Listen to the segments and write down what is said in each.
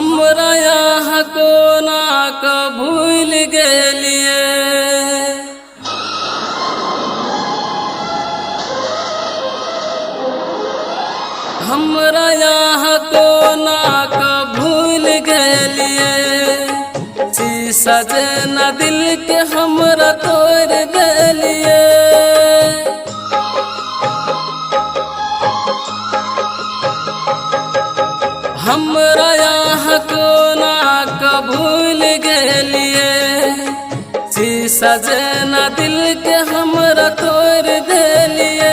हमरा यहाँ कोना क भूल गेलिए। हमरा यहाँ कोना क भूल गेलिए, शीशा जेना दिल के हमरा तोड़ देलिए। हमरा यहाँ कोना क भूल गेलिए, शीशा जेना दिल के हमरा तोड़ देलिए।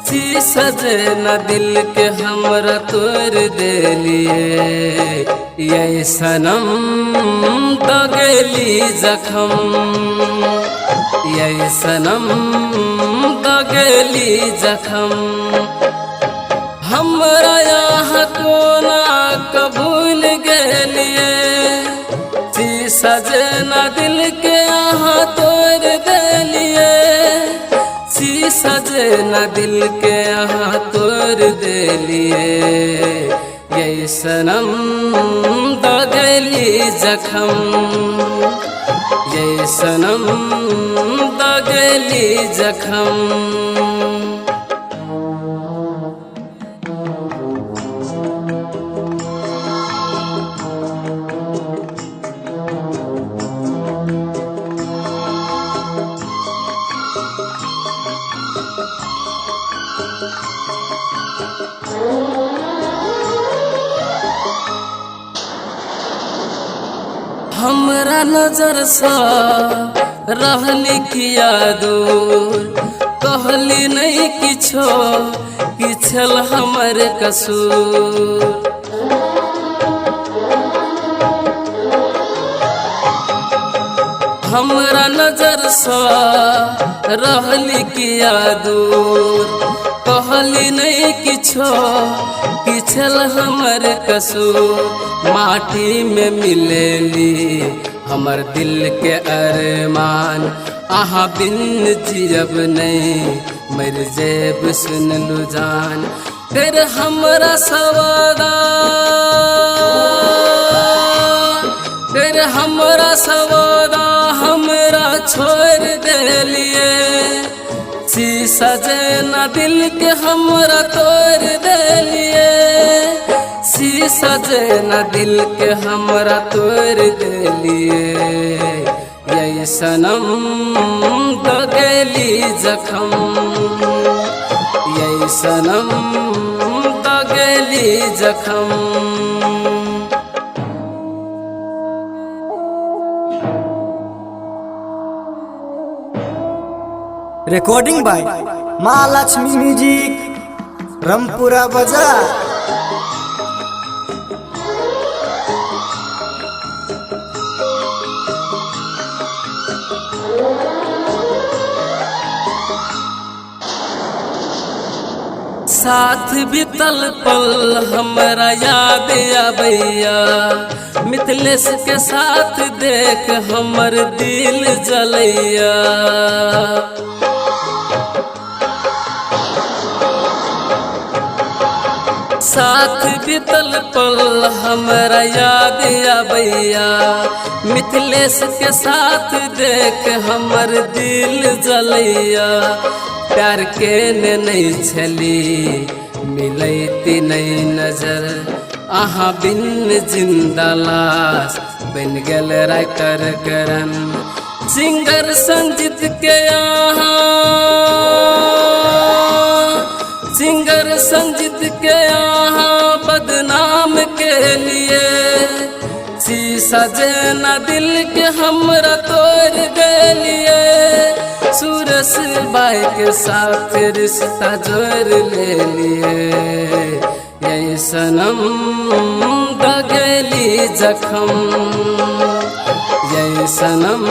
शीशा जेना दिल के हमरा तोड़ देलिए, ये सनम दगेली जखम, ये सनम दगेली जखम। हमरा यहाँ कोना क भूल गेलिए, शीशा जेना दिल के अहाँ तोड़ देलिए। शीशा जेना दिल के अहाँ तोड़ देलिए, ये सनम दगेली जखम, ये सनम दगेली जखम। हमरा नजर सा रहली किया दूर, कहली नहीं किछो कि छल हमर कसूर। हमरा नजर सा रहली किया दूर, कहली नहीं किछो कि छल हमर कसूर। माटी में मिलेली हमर दिल के अरमान, अहाँ बिन जियब नहीं मर जेब सुन लू जान। फिर हमरा सवादा, फिर हमरा सवादा हमरा छोड़ देलिए। शीशा जेना दिल के हमरा तोड़ देलिए, शीशा जेना दिल के हमरा तोड़ देलिए। ये सनम दगेली जखम, ये सनम दगेली जखम। रिकॉर्डिंग बाय माँ लक्ष्मी म्यूजिक, रामपुरा बाजार। साथ बीतल पल हमरा याद आबैया, मिथिलेश के साथ देख हमर दिल जलैया। साथ बीतल पल हमरा याद आबैया, मिथिलेश के साथ देख हमर दिल जलैया। प्यार के ने नहीं छली मिलैती नहीं नजर, अहाँ बिन जिंदा लाश बन गेल राइटर करण। सिंगर संजीत के अहाँ, सिंगर संजीत के अहाँ बदनाम के लिए। शीशा जेना दिल के हमरा तोड़ देलिए, सूरज भाई के साथ रिश्ता जोड़ ले लिए। ये सनम दगेली जखम, ये सनम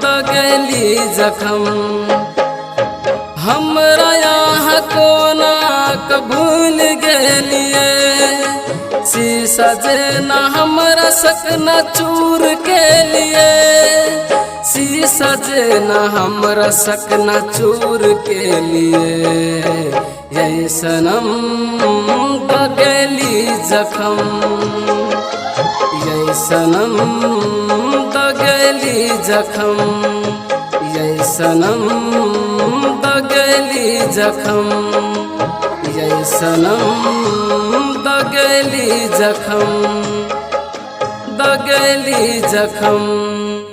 दगेली जखम। हमरा यहाँ कोना क भूल गेलिए, शीशा जेना हमरा सकना चूर के लिए। शीशा जेना हमरा सकना चूर के लिए, ये सनम। दगेली जखम, यै सनम दगेली जखम, यै सनम दगेली जखम, यै सनम दगेली जखम, दगेली जखम।